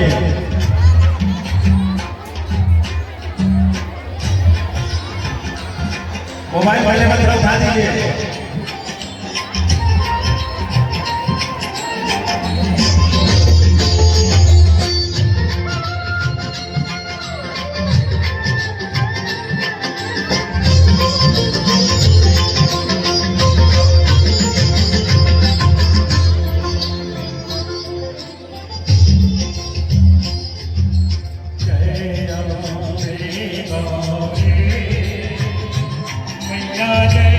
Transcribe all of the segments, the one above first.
दीजिए। मोबाइल पहले मत उठा दीजिए। जय अम्बे गौरी मैया, जय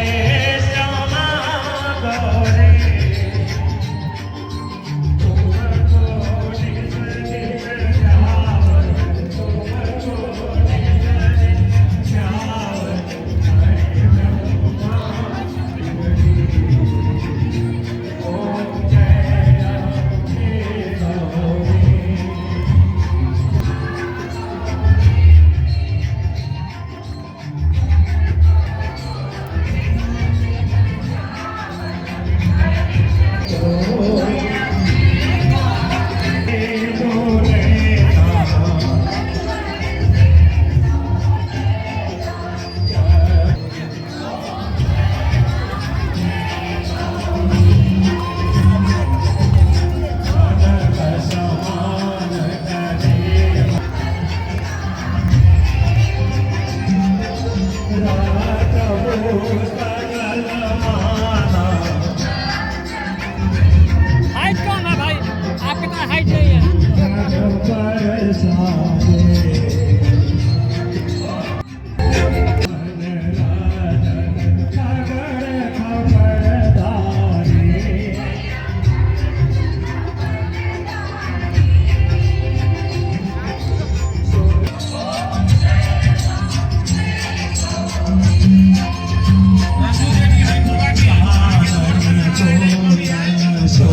श्यामा गौरी। तुमको निस दिन ध्यावत, तुमको निस दिन ध्यावत, हरि ब्रह्मा बिगड़ी। ओम जय अम्बे गौरी। हाइट कम है भाई, आपके तो हाइट नहीं है। So.